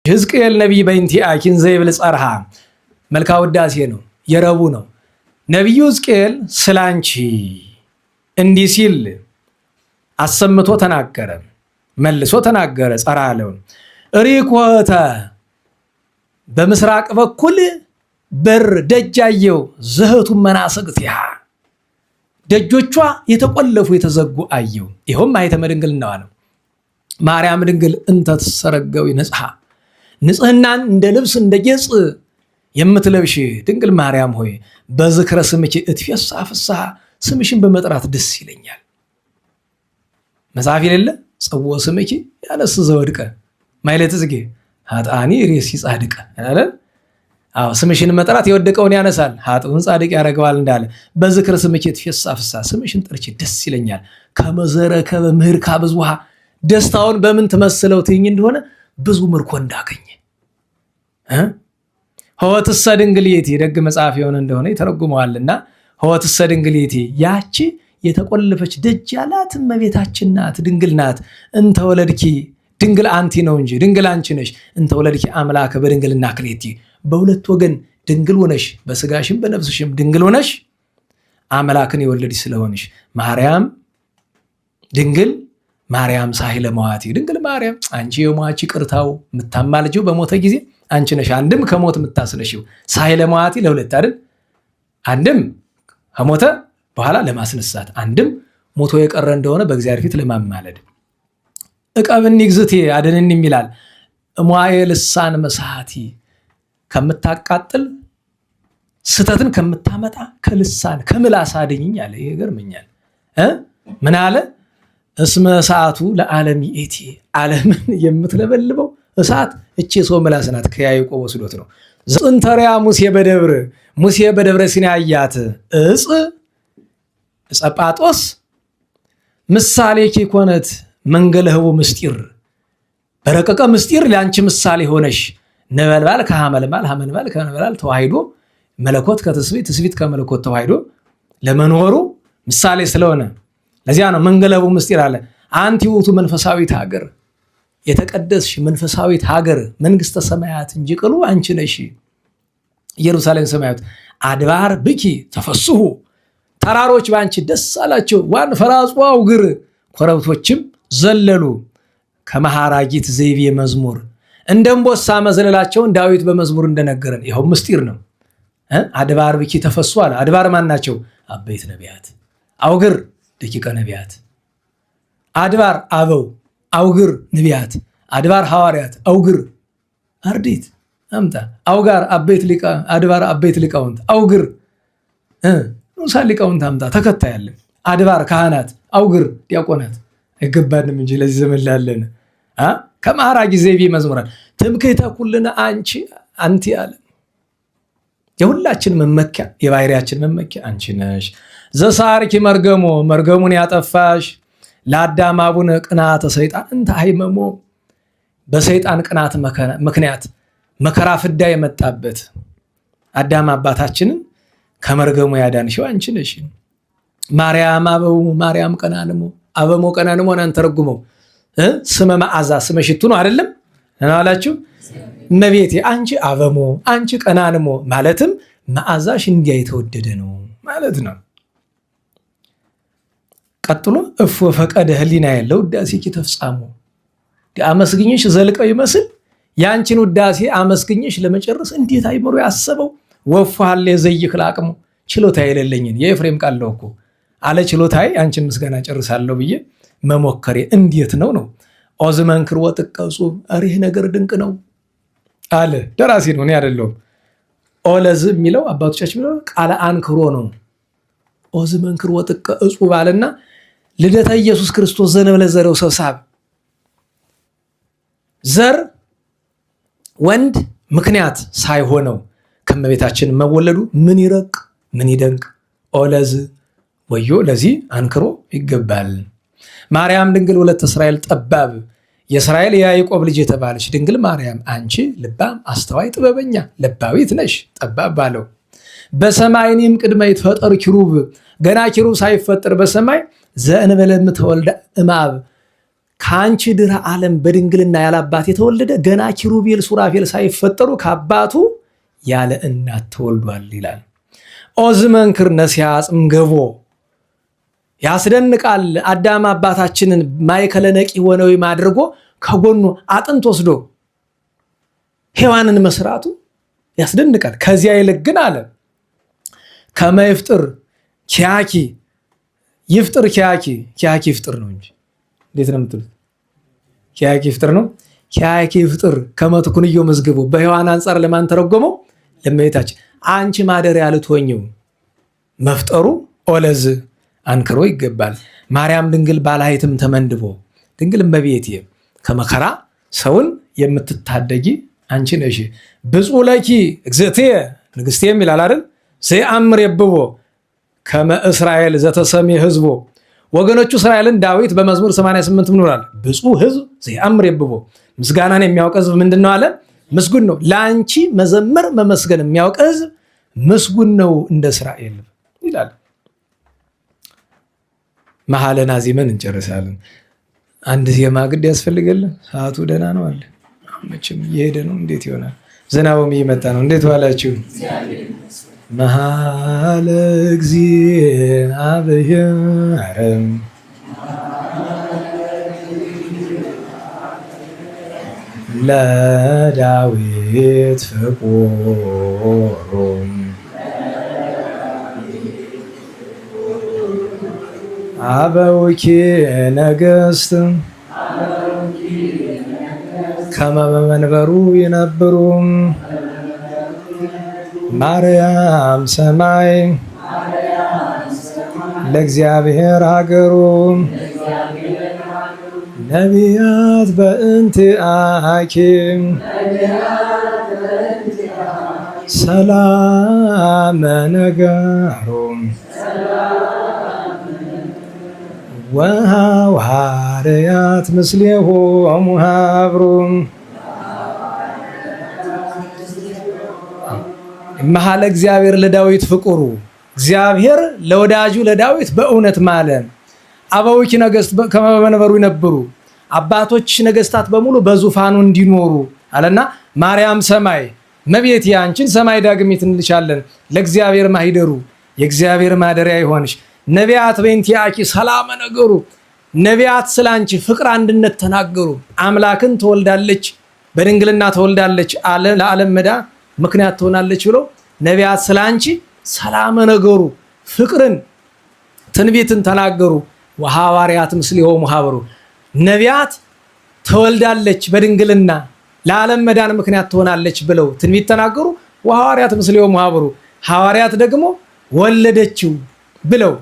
ሕዝቅኤል ነቢይ በእንቲአኪ እንዘ ይብል ጸርሃ መልካ ውዳሴ ነው፣ የረቡ ነው። ነቢዩ ሕዝቅኤል ስላንቺ እንዲህ ሲል አሰምቶ ተናገረ፣ መልሶ ተናገረ። ጸርሃ አለውን ሪኮተ በምስራቅ በኩል በር ደጅ አየው፣ ዘህቱ መናስቅቲሃ ደጆቿ የተቆለፉ የተዘጉ አየው። ይኸውም ማኅተመ ድንግልናዋ ነው። ማርያም ድንግል እንተ ትሰረገዊ ንጽሐ ንጽህናን እንደ ልብስ እንደ ጌጽ የምትለብሽ ድንግል ማርያም ሆይ በዝክረ ስምኪ እትፌሳ ፍስሐ ስምሽን በመጥራት ደስ ይለኛል። መጽሐፍ የሌለ ጽዎ ስምኪ ያነስ ዘወድቀ ማይለት ጽጌ ሀጣኒ ሬሲ ጻድቀ አለ። አዎ ስምሽን መጥራት የወደቀውን ያነሳል፣ ሀጥኡን ጻድቅ ያደርገዋል እንዳለ በዝክረ ስምኪ እትፌሳ ፍስሐ ስምሽን ጠርቼ ደስ ይለኛል። ከመዘረከበ ምህርካ ብዙሃ ደስታውን በምን ትመስለው ትይኝ እንደሆነ ብዙ ምርኮ እንዳገኘ ኅወትሰ ድንግል ይእቲ ደግ መጽሐፍ የሆነ እንደሆነ ይተረጉመዋልና ኅወትሰ ድንግል ይእቲ ያቺ የተቆለፈች ደጅ ያላት እመቤታችን ናት፣ ድንግል ናት። እንተ ወለድኪ ድንግል አንቲ ነው እንጂ ድንግል አንቺ ነሽ። እንተ ወለድኪ አምላከ በድንግልና ክልኤቲ በሁለት ወገን ድንግል ሆነሽ በስጋሽም በነፍስሽም ድንግል ሆነሽ አምላክን የወለድሽ ስለሆንሽ ማርያም ድንግል ማርያም ሳሂለ መዋቲ ድንግል ማርያም አንቺ የሟች ይቅርታው የምታማልጂው በሞተ ጊዜ አንቺ ነሽ። አንድም ከሞት የምታስነሺው ሳሂለ መዋቲ ለሁለት አይደል? አንድም ከሞተ በኋላ ለማስነሳት፣ አንድም ሞቶ የቀረ እንደሆነ በእግዚአብሔር ፊት ለማማለድ። እቀብኒ እግዝእቴ አድንኒ የሚላል እሟየ ልሳን መሳቲ ከምታቃጥል ስተትን ከምታመጣ ከልሳን ከምላስ አድኝኝ አለ። ይሄ ይገርመኛል። ምን አለ? እስመ ሰዓቱ ለዓለም ይእቲ ዓለምን የምትለበልበው እሳት እቺ የሰው ምላስ ናት። ከያዕቆብ ወስዶት ነው። ዘእንተርያ ሙሴ በደብር ሙሴ በደብረ ሲና ያያት እጽ ዕፀ ምሳሌ ኪኮነት መንገለ ህቡ ምስጢር በረቀቀ ምስጢር ለአንቺ ምሳሌ ሆነሽ ነበልባል ከሐመልማል ሐመልማል ከነበልባል ተዋሂዶ መለኮት ከትስብእት ትስብእት ከመለኮት ተዋሂዶ ለመኖሩ ምሳሌ ስለሆነ ለዚያ ነው መንገለቡ ምስጢር አለ። አንቲ ውእቱ መንፈሳዊት ሀገር የተቀደስሽ መንፈሳዊት ሀገር መንግስተ ሰማያት እንጂ ቅሉ አንቺ ነሽ። ኢየሩሳሌም ሰማያት አድባር ብኪ ተፈስሑ ተራሮች በአንቺ ደስ አላቸው። ወአንፈርዐጹ አውግር ኮረብቶችም ዘለሉ። ከመሃራጊት ዘይቤ መዝሙር እንደ እምቦሳ መዝለላቸውን ዳዊት በመዝሙር እንደነገረን ይኸው ምስጢር ነው። አድባር ብኪ ተፈስሑ አለ። አድባር ማን ናቸው? አበይት ነቢያት። አውግር ደቂቀ ነቢያት። አድባር አበው፣ አውግር ነቢያት፣ አድባር ሐዋርያት፣ አውግር አርዲት አምጣ አውጋር አበይት ሊቃ አድባር አበይት ሊቃውንት፣ አውግር ንዑሳን ሊቃውንት አምጣ ተከታይ አለ። አድባር ካህናት፣ አውግር ዲያቆናት። አይገባንም እንጂ ለዚህ ዘመን ላለን ከማራ ጊዜ ቢ መዝሙራን ትምክህተ ኩልነ አንቺ አንቲ አለ የሁላችን መመኪያ የባህሪያችን መመኪያ አንቺ ነሽ። ዘሳርኪ መርገሞ መርገሙን ያጠፋሽ ለአዳም አቡነ ቅናተ ሰይጣን እንተ አይመሞ በሰይጣን ቅናት ምክንያት መከራ ፍዳ የመጣበት አዳም አባታችንን ከመርገሙ ያዳንሽው አንቺ ነሽ። ማርያም አበው ማርያም ቀናንሞ አበሞ ቀናንሞ ናን ተረጉመው ስመ መዓዛ ስመ ሽቱ ነው አይደለም አላችሁ። እመቤቴ አንቺ አበሞ አንቺ ቀናንሞ ማለትም መዓዛሽ እንዲያ የተወደደ ነው ማለት ነው። ቀጥሎ እፎ ፈቀደ ህሊና ያለው ውዳሴኪ ተፍጻሞ አመስግኝሽ ዘልቀው ይመስል ያንቺን ውዳሴ አመስግኝሽ ለመጨረስ እንዴት አይምሮ ያሰበው ወፏል ዘይክ ለአቅሙ ችሎታ የሌለኝን የኤፍሬም ቃል ነው እኮ አለ ችሎታዬ አንቺን ምስጋና ጨርሳለሁ ብዬ መሞከሬ እንዴት ነው ነው ኦ ዝመንክር ወጥቀ እጹብ ኧረ ነገር ድንቅ ነው አለ ደራሲ ነው እኔ አይደለሁም። ኦ ለዝ የሚለው አባቶቻችን የሚለው ቃለ አንክሮ ነው። ኦ ዝመንክር ወጥቀ እጹብ አለና ልደተ ኢየሱስ ክርስቶስ ዘእንበለ ዘረው ሰብሳብ ዘር ወንድ ምክንያት ሳይሆነው ከመቤታችን መወለዱ ምን ይረቅ ምን ይደንቅ። ኦ ለዝ ወዮ ለዚህ አንክሮ ይገባል። ማርያም ድንግል ወለተ እስራኤል ጠባብ የእስራኤል የያዕቆብ ልጅ የተባለች ድንግል ማርያም አንቺ ልባም አስተዋይ ጥበበኛ ለባዊት ነሽ። ጠባብ ባለው በሰማይኒም ቅድመ ይትፈጠር ኪሩብ ገና ኪሩብ ሳይፈጠር በሰማይ ዘእንበለ እምተወልደ እምአብ ከአንቺ ድኅረ ዓለም በድንግልና ያለ አባት የተወለደ ገና ኪሩቤል ሱራፌል ሳይፈጠሩ ከአባቱ ያለ እናት ተወልዷል ይላል። ኦ ዝ መንክር ነሲሐ አጽም ገቦ ያስደንቃል። አዳም አባታችንን ማእከለ ነቂህ ወነዊም አድርጎ ከጎኑ አጥንት ወስዶ ሔዋንን መስራቱ ያስደንቃል። ከዚያ ይልቅ ግን አለ ከመ ይፍጥር ኪያኪ ይፍጥር ኪያኪ ኪያኪ ይፍጥር ነው እንጂ እንዴት ነው የምትሉት? ኪያኪ ይፍጥር ነው። ኪያኪ ይፍጥር ከመ ትኩንዮ መዝግቦ በሔዋን አንጻር ለማን ተረጎመው? ለእመቤታችን። አንቺ ማደሪያ ልትሆኚው መፍጠሩ ኦ ለዝ አንክሮ ይገባል። ማርያም ድንግል ባላይትም ተመንድቦ ድንግል እመቤቴ ከመከራ ሰውን የምትታደጊ አንቺ ነሽ። ብፁዕ ለኪ እግዝእትየ ንግሥቴም ይላል አይደል? ዘየአምር የብቦ ከመ እስራኤል ዘተሰሜ ህዝቦ ወገኖቹ እስራኤልን ዳዊት በመዝሙር 88 ምን ይላል? ብፁዕ ህዝብ ዘየአምር የብቦ ምስጋናን የሚያውቅ ህዝብ ምንድን ነው አለ? ምስጉን ነው። ለአንቺ መዘመር መመስገን የሚያውቅ ህዝብ ምስጉን ነው እንደ እስራኤል ይላል። መሐለን አዚመን እንጨርሳለን። አንድ ዜማ ግድ ያስፈልጋል። ሰዓቱ ደህና ነው አለ። መቼም እየሄደ ነው። እንዴት ይሆናል? ዝናቡም እየመጣ ነው። እንዴት ዋላችሁ? መሐለ እግዚአብሔር ለዳዊት ፍቁሩ አበውኪ ነገስት ከመ በመንበሩ ይነብሩ ማርያም ሰማይ ለእግዚአብሔር ሀገሩ ነቢያት በእንቲአኪ ሰላመ ነገሩ ወሐዋርያት ምስሌሆሙ ሀብሩ። መሐለ እግዚአብሔር ለዳዊት ፍቁሩ እግዚአብሔር ለወዳጁ ለዳዊት በእውነት ማለ። አበዊኪ ነገስት ከመ በመንበሩ ይነብሩ አባቶች ነገስታት በሙሉ በዙፋኑ እንዲኖሩ አለና ማርያም ሰማይ እመቤቴ አንቺን ሰማይ ዳግሚት እንልሻለን። ለእግዚአብሔር ማሂደሩ የእግዚአብሔር ማደሪያ ይሆንሽ። ነቢያት በእንቲአኪ ሰላመ ነገሩ ነቢያት ስላንቺ ፍቅር አንድነት ተናገሩ። አምላክን ትወልዳለች በድንግልና ትወልዳለች ለዓለም መዳ ምክንያት ትሆናለች ብሎ ነቢያት ስላንቺ ሰላመ ነገሩ ፍቅርን ትንቢትን ተናገሩ። ወሐዋርያት ምስሌሆሙ ሀበሩ ነቢያት ትወልዳለች በድንግልና ለዓለም መዳን ምክንያት ትሆናለች ብለው ትንቢት ተናገሩ። ወሐዋርያት ምስሌሆሙ ሀበሩ ሐዋርያት ደግሞ ወለደችው ብለው